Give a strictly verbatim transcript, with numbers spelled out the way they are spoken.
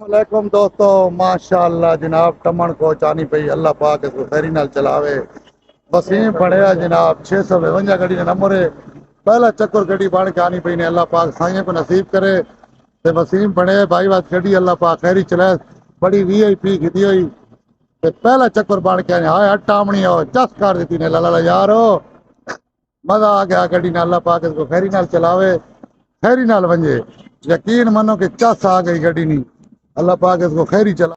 علیکم دوستو، ماشاءاللہ جناب، ٹمن کوچ آنی پئی، اللہ پاک اس کو خیری نال چلاوے۔ وسیم بھنڑیا جناب، چھ سو ونجا گڈی دا نمبر ہے۔ پہلا چکر گڈی بن کے آنی پئی نے، اللہ پاک سائیں کو نصیب کرے۔ تے وسیم بھنڑیا بھائی واسطے گڈی اللہ پاک خیری چلائے، بڑی وی آئی پی کھدی ہوئی۔ تے پہلا چکر بن کے آنے، ہائے ہٹ ٹامنی ہو، چس کر دیتی نے، لالا یارو۔ مزہ آ گیا گڈی نال، اللہ پاک اس کو خیری نال چلاوے، خیری نال ونجے۔ یقین منو کہ چس آ گئی گڈی نی، اللہ پاک اس کو خیری چلا۔